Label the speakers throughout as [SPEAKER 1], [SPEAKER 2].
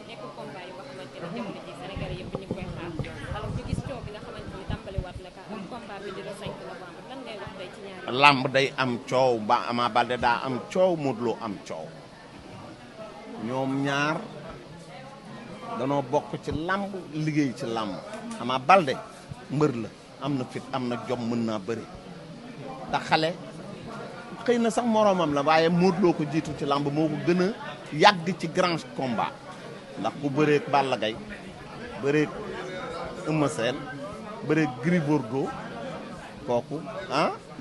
[SPEAKER 1] nekkul combat yu nga xamante ne jamono ji Sénégal yëpp ñu ngi koy xaar alors ñu gis coow bi nga xamante ni tàmbaliwaat la ka ak combat bi di le 5 novembre lan ngay wax tey ci ñaari
[SPEAKER 2] làmb day am coow ba Ama Baldé daa am coow Modou Lo am coow ñoom ñaar danoo bokk ci làmb liggéey ci làmb Ama Baldé mbër la am na fit am na jom mën naa bëri ndax xale xëy na sax moroomam la waaye Modou Lo ko jiitu ci làmb moo ko gën a yàgg ci grand combat ndax ku bëreeg Balla Gaye bëreeg Eumeu Sène bëreeg Gris Bordeaux kooku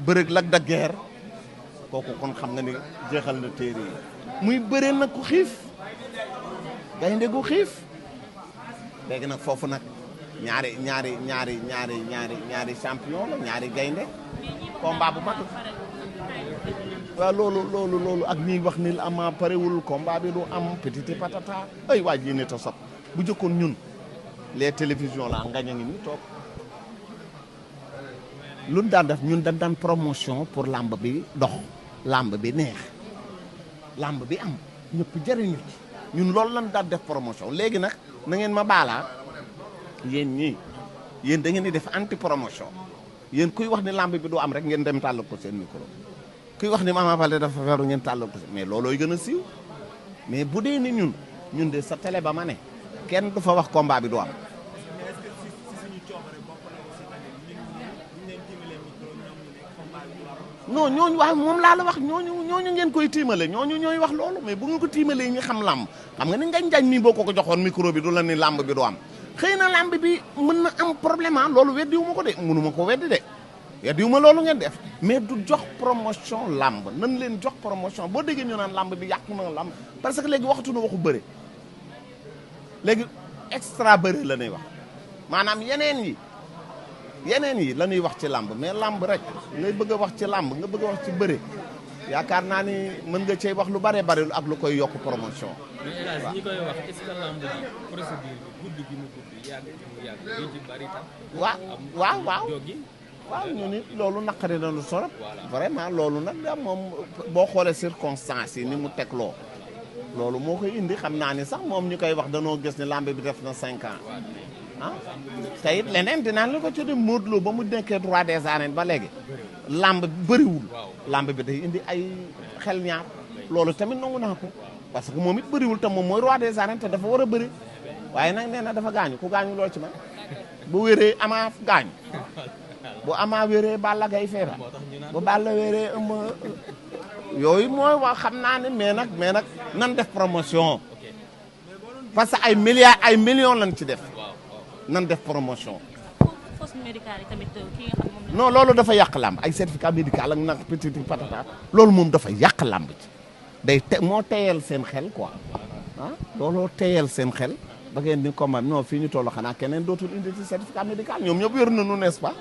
[SPEAKER 2] bëreeg Lac de Guiers kooku kon xam nga ni jeexal na téere yi muy bëree nag ku xiif gaynde gu xiif léegi nag foofu nag ñaari champion la ñaari gaynde combat bu mag waaw loolu ak ñiy wax ni Ama parewul combat bi du am petite patata ay waa ji ne ta sob bu jëkkoon ñun les télévisions la ngañ a ngi ni toog lu daan def ñun dañ daan promotion pour lamb bi dox lamb bi neex lamb bi am ñëpp jëriñu ci ñun loolu lan daan def promotion léegi nag na ngeen ma baalaa yéen da ngeen di def anti promotion yéen kuy wax ni lamb bi du am rek ngeen dem tàllal ko seen micro kuy wax ni Ama Baldé dafa feeru ngeen tàllal ko seen mais loolooy gën a siiw mais bu dee ni ñun de sa télé ba ma ne kenn du fa wax combat bi du am non ñooñu wax moom laa la wax ñooñu ngeen koy tiimale ñooñu ñooy wax loolu mais bu ngeen ko tiimalee ñi xam làmb xam nga ni ngañ jañ nii boo ko joxoon micro bi du la ni làmb bi du am xëy na làmb bi mën na am problème loolu weddiwu ma ko de mënu ma ko weddi de weddiwu ma loolu ngeen def mais du jox promotion làmb nan leen jox promotion boo déggee ñu naan làmb bi yàqu na làmb parce que léegi waxtu na waxu bëre léegi extra bëre la ñuy wax maanaam yeneen yi la ñuy wax ci làmb mais làmb rek ngay bëgg a wax ci làmb nga bëgg a wax ci bëre yaakaar naa ni mën nga cey wax lu bare bare ak lu koy yokk promotion.
[SPEAKER 3] mais hélas ñi koy wax est-ce que làmb ji procédure bi guddi gi mu yàgg ci bari tam.
[SPEAKER 2] waaw ñu nit loolu naqari na lu sorop vraiment loolu nag da moom boo xoolee circonstances yi ni mu teg loolu moo koy indi xam naa ni sax moom ñu koy wax danoo gis ni làmb bi def na 5 ans te it leneen dinaan la ko ci di Modou Lo ba mu nekkee roi des arènes ba léegi làmb bëriwul làmb bi day indi ay xel ñaar loolu tamit nangu naa ko parce que moom it bëriwul te moom mooy roi des arènes te dafa war a bëri waaye nag nee na dafa gaañu ku gaañu lool ci man bu wéree Ama gaañu bu Ama wéree Balla Gaye feebar bu Balla wéree yooyu mooy wax xam naa ne mais nag nan def promotion parce que ay millions lañ ci def nan def promotion.
[SPEAKER 1] fausse médicale yi tamit ki nga xam moom
[SPEAKER 2] non loolu dafa yàq làmb ay certificat médical ak nag petit patata loolu moom dafa yàq làmb ci day moo teyal seen xel quoi looloo teyal seen xel ba ngeen ni combat non fii ñu toll xanaa keneen dootul indi ci certificat médical ñoom ñëpp wér nañu n'est-ce pas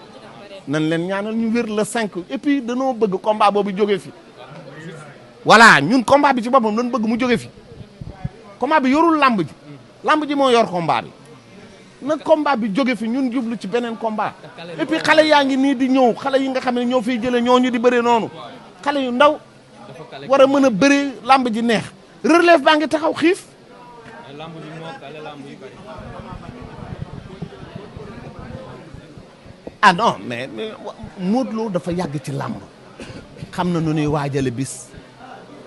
[SPEAKER 2] nan leen ñaanal ñu wér le 5 et puis danoo bëgg combat boobu jóge fi voilà ñun combat bi ci boppam dañu bëgg mu jóge fi combat bi yorul làmb ji moo yor combat bi na combat bi jóge fi ñun jublu ci beneen combat et puis xale yaa ngi nii di ñëw xale yi nga xam ne ñoo fiy jëlee ñooñu di bëree noonu xale yu ndaw war a mën a bëree làmb ji neex relève baa ngi taxaw xiif non mais Modou Lo dafa yàgg ci làmb xam na nu ñuy waajale bis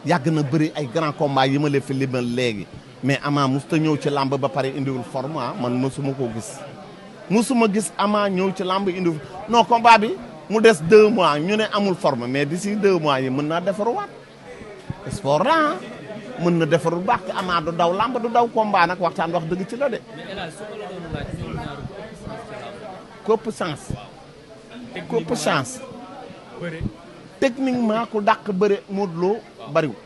[SPEAKER 2] yàgg na bëri ay grand combat yi ma leen fi limal léegi mais Ama musta ñëw ci làmb ba pare indiwul forme man musuma koo gis musuma gis Ama ñëw ci làmb indiwul non combat bi mu des 2 mois ñu ne amul forme mais d'ici 2 mois yi mën naa defaruwaat sport la mën na defaru baax Ama du daw làmb du daw combat nag waxtaan wax dëgg ci la de. kopp chance techniquement ku dàq bëre Modou Lo bariwul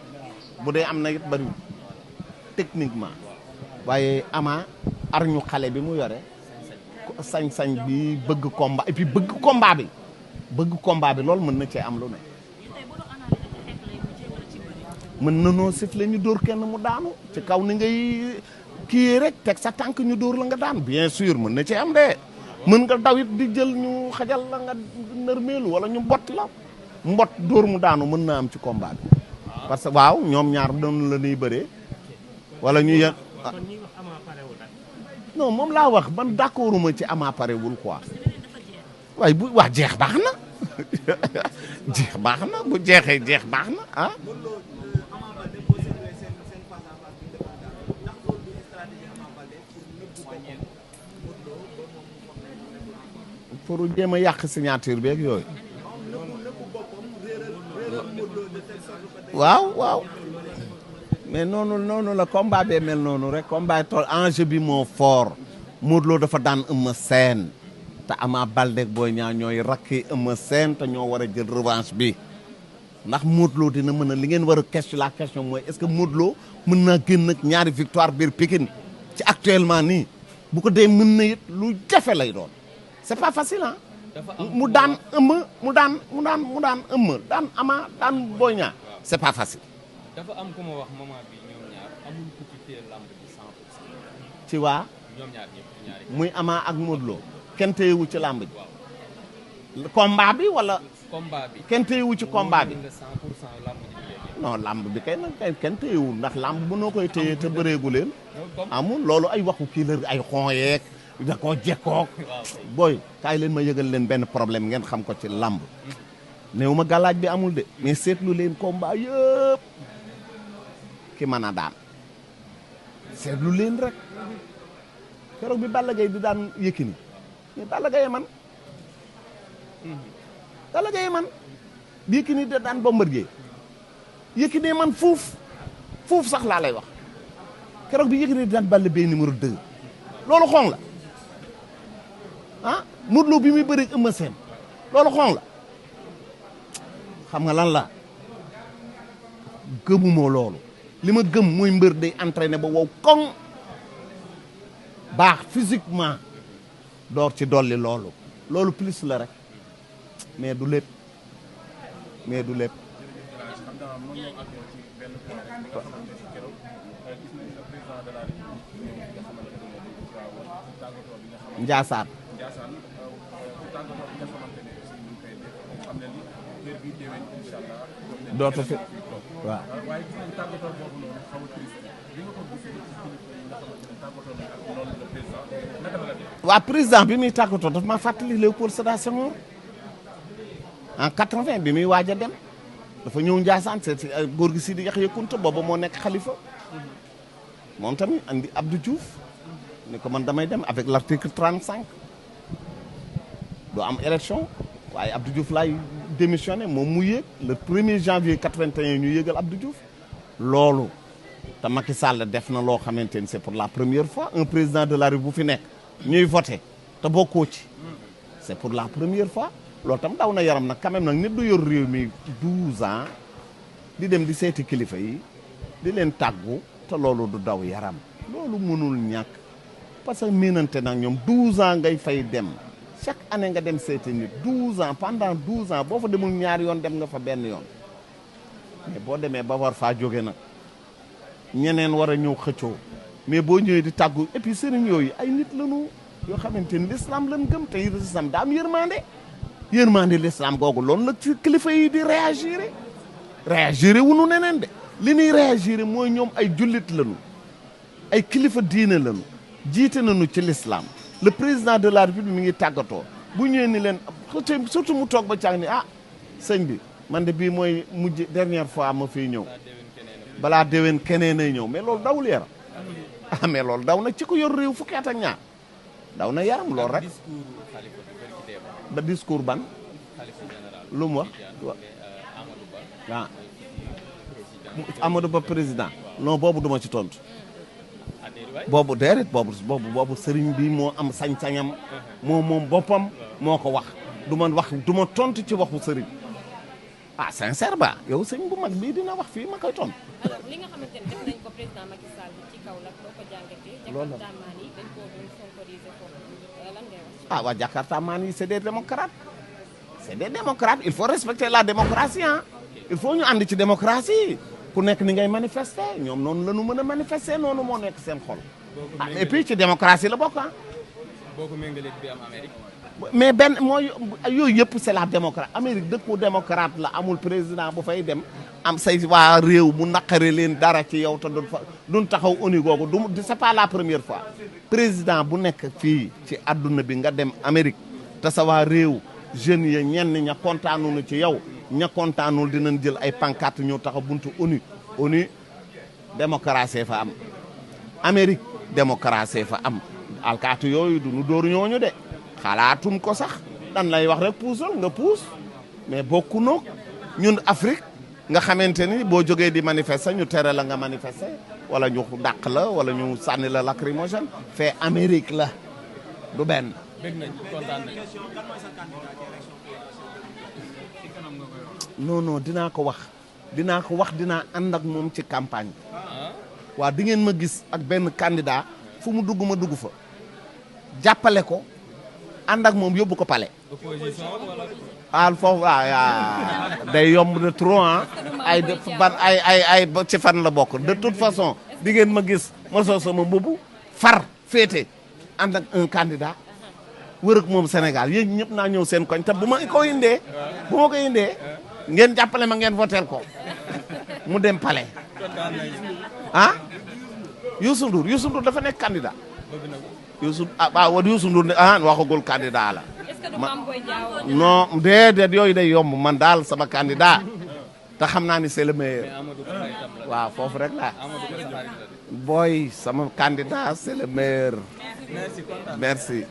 [SPEAKER 2] bu dee am na it bariwul techniquement waaye Ama arñu xale bi mu yore sañ-sañ bi bëgg combat et puis bëgg combat bi loolu mën na cee am lu ne mën na noo siffler ñu dóor kenn mu daanu ci kaw ni ngay kii rek teg sa tànk ñu dóor la nga daan bien sûr mën na cee am de mën nga dawit di jël ñu xajal la nga nërmeelu wala ñu mbot dóor mu daanu mën na am ci combat bi parce que waaw ñoom ñaar doon la ñuy bëree wala ñu
[SPEAKER 4] kon ñi wax Ama parewul rek.
[SPEAKER 2] non moom laa wax man d'accorduma ci Ama parewul quoi waaye bu wax jeex baax na jeex baax na bu jeexee jeex baax na ah. pour jéem a yàq signature beeg yooyu. waaw waaw mais noonu la combat bee mel noonu rek combat tool enjeu bi moo fort Modou Lo dafa daan Eumeu Sène te Ama Baldé Boy Niang ñooy rakki Eumeu Sène te ñoo war a jël revanche bi ndax Modou Lo dina mën a li ngeen war a question la question mooy est-ce que Modou Lo mën naa génn nag ñaari victoire biir Pikine ci actuellement nii bu ko dee mën na it lu jafe lay doon c'est pas facile ah. mu daan Eumeu mu daan Eumeu daan Ama daan Boy Niang c'est pas facile.
[SPEAKER 3] dafa am ku ma wax moment bi ñoom ñaar amul ku ci téye lamb bi 100%.
[SPEAKER 2] ci waa.
[SPEAKER 3] ñoom ñaar ñëpp ñaari.
[SPEAKER 2] muy Ama ak Modou Lo kenn téyewu ci lamb ji. combat bi wala.
[SPEAKER 3] combat bi
[SPEAKER 2] kenn téyewu ci combat bi.
[SPEAKER 3] 100% lamb ji.
[SPEAKER 2] non lamb bi kay nag kenn téyewul ndax lamb bu noo koy téye te bëreegu leen. amul loolu ay waxu kii la ay xon yeeg da koo jekkoog. booy kaay leen ma yëgal leen benn problème ngeen xam ko ci lamb. néew ma galaaj bi amul de mais seetlu leen combat yëpp ki mën a daan seetlu leen rek keroog bi Balla Gaye di daan Yékini mais Balla Gaye man Balla Gaye man bi Yékini di daan Bombardier Yékini man fuuf sax laa lay wax keroog bi Yékini di daan Balla Gaye numéro 2 loolu xong la ah Modou Lo bi muy bëri Eumeu Sène loolu xong la xam nga lan la gëmumoo loolu li ma gëm mooy mbër day entraîné ba wow koŋ baax physiquement door ci dolli loolu plus la rek mais du lépp Njaasaan dootu fi waaw. waa président bi muy tàggatoo daf ma fàttali Léopold Sédar Senghor en 80 bi muy waaj a dem dafa ñëw Ndiassane c'est góor gi Sidi Yaxya Kunta booba moo nekk xalifa moom tamit andi Abdou Diouf ni ko man damay dem avec l'article 35 doo am élection waaye Abdou Diouf laay démissionné moom mu yéeg le 1er janvier 81 ñu yéegal Abdou Diouf loolu te Macky Sall def na loo xamante ni c'est pour la première fois un président de la République bu fi nekk ñuy voté te bokkoo ci c'est pour la première fois loolu tam daw na yaram nag quand même nag nit du yor réew mi 12 ans di dem di seeti kilifa yi di leen tàggu te loolu du daw yaram loolu mënul ñàkk parce que miinante nag ñoom 12 ans ngay fay dem chaque année nga dem seeti nit 12 ans pendant 12 ans boo fa demul ñaari yoon dem nga fa benn yoon mais boo demee ba war faa jóge nag ñeneen war a ñëw xëccoo mais boo ñëwee di tàggu et puis sëriñ yooyu ay nit lañu yoo xamante ni l'islam lañ gëm te l'islam daa am yërmande l'islam googu loolu la ci kilifa yi di réagir wunu neneen de li ñuy réagir mooy ñoom ay jullit lañu ay kilifa diine lañu jiite nañu ci l'islam le président de la République mi ngi tàggatoo bu ñëwee ni leen surtout mu toog ba caag ni sëñ bi man de bii mooy mujj dernière fois ma fiy ñëw balaa déwén keneen ay ñëw mais loolu dawul yaram mais loolu daw na ci ko yor réew fukki at ak ñaar daw na yaram loolu rek ba discours ban lu mu wax waaw Amadou Ba président non boobu duma ci tontu boobu déedéet boobu sëriñ bi moo am sañ-sañam moom boppam moo ko wax du ma tontu ci waxu sëriñ sincèrement yow sëñ bu mag bii dina wax fii ma koy tontu.
[SPEAKER 1] alors li nga xamante ne def nañ ko président Macky Sall ci Kaolack boo ko jàngatee.
[SPEAKER 2] loolu la
[SPEAKER 1] Jakarta maan yi dañ koo doon sonkoriser foofu lan ngay wax.
[SPEAKER 2] waa Jakarta maan yi c'est des démocrates il faut respecter la démocratie il faut ñu ànd ci démocratie ku nekk ni ngay manifester ñoom noonu la ñu mën a manifester noonu moo nekk seen xol. et puis ci démocratie la bokk
[SPEAKER 3] boo ko méngaleeg bi am Amérique.
[SPEAKER 2] mais benn mooy yooyu yëpp c'est la démocrate Amérique dëkku démocrate la amul président bu fay dem am say waa réew mu naqare leen dara ci yow te duñ taxaw ONU googu du c'est pas la première fois président bu nekk fii ci adduna bi nga dem Amérique te sa waa réew jeunes ya ñenn ña kontaanunu ci yow ña kontaanul dinañ jël ay pancarte ñëw taxaw buntu ONU démocratie fa am Amérique démocratie fa am alkaatu yooyu du nu dóor ñooñu de xalaatum ko sax dan lay wax rek puusal nga puus mais bokku noog ñun Afrique nga xamante ni boo jógee di manifester ñu tere la nga manifester wala ñu dàq la wala ñu sànni la lacrymogène fait Amérique la du benn.
[SPEAKER 3] dégg nañ kontaan nañ.
[SPEAKER 2] non dinaa ko wax dinaa ànd ak moom ci campagne bi. waaw di ngeen ma gis ak benn candidat fu mu dugg ma dugg fa jàppale ko ànd ak moom yóbbu ko palais.
[SPEAKER 3] opposition
[SPEAKER 2] ah foofu day yomb de trop ay ci fan la bokk de toute façon di ngeen ma gis ma soo sama mbubu far féete ànd ak un candidat wër ak moom Sénégal yéen ñëpp naa ñëw seen koñ te bu ma ko indee ngeen jàppale ma ngeen voteel ko mu dem palais. ah Youssou Ndour dafa nekk candidat. Youssou Ndour ne waxagul candidat la.
[SPEAKER 1] est-ce que du Mame Boye Diao
[SPEAKER 2] non déedéet yooyu day yomb man daal sama candidat te xam naa ni c'est le meilleur. waaw foofu rek la booy sama candidat c'est le meilleur. merci.